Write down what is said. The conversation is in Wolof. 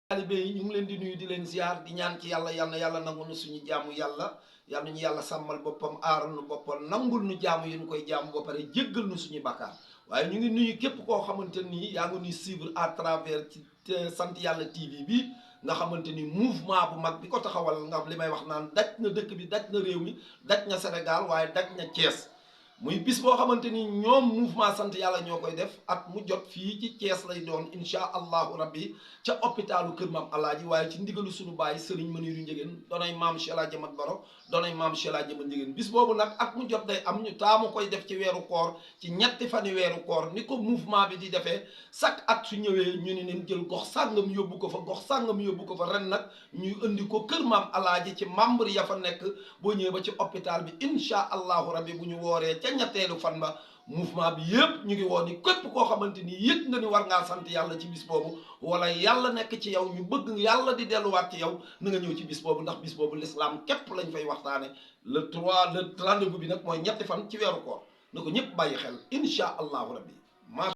taalibe yi ñu ngi leen di nuyu di leen ziar di ñaan ci yàlla yal na yàlla nangul nu suñu jaamu yàlla yal na ñu yàlla sàmmal boppam aaral nu boppam nangul nu jaamu yi ñu koy jaamu ba pare jéggal nu suñu bakkaar waaye ñu ngi nuyu képp koo xamante ni yaa ngi nuy suivre à travers ci sant yàlla TV bi nga xamante ni mouvement bu mag bi ko taxawal nga li may wax naan daj na dëkk bi daj na réew mi daj na Sénégal waaye daj na Thiès. muy bis boo xamante ni ñoom mouvement sant yàlla ñoo koy def at mu jot fii ci Thiès lay doon incha allahu rabbi ca hôpitalu Kër Maam Alaaji waaye ci ndigalu suñu baay Serigne Maniru Njëgeen doonay maam Cheikh El Hadji Mat Baro doonay maam Cheikh El Hadji Mat Njëgeen bis boobu nag at mu jot day am ñu taamu koy def ci weeru koor ci ñetti fani weeru koor ni ko mouvement bi di defee chaque at su ñëwee ñu ne leen jël gox sàngam yóbbu ko fa gox sàngam yóbbu ko fa ren nag ñuy indi ko Kër Maam Alaaji ci membre ya fa nekk boo ñëwee ba ci hôpital bi incha allahu rabbi bu ñu wooree ca ñetteelu fan ba mouvement bi yëpp ñu ngi woo ni képp koo xamante ni yëg nga ni war ngaa sant yàlla ci bis boobu wala yàlla nekk ci yow ñu bëgg yàlla di delluwaat ci yow na nga ñëw ci bis boobu ndax bis boobu l'islam képp lañ fay waxtaane le rendez-vous bi nag mooy ñetti fan ci weeru koor na ko ñëpp bàyyi xel incha allahu rabbi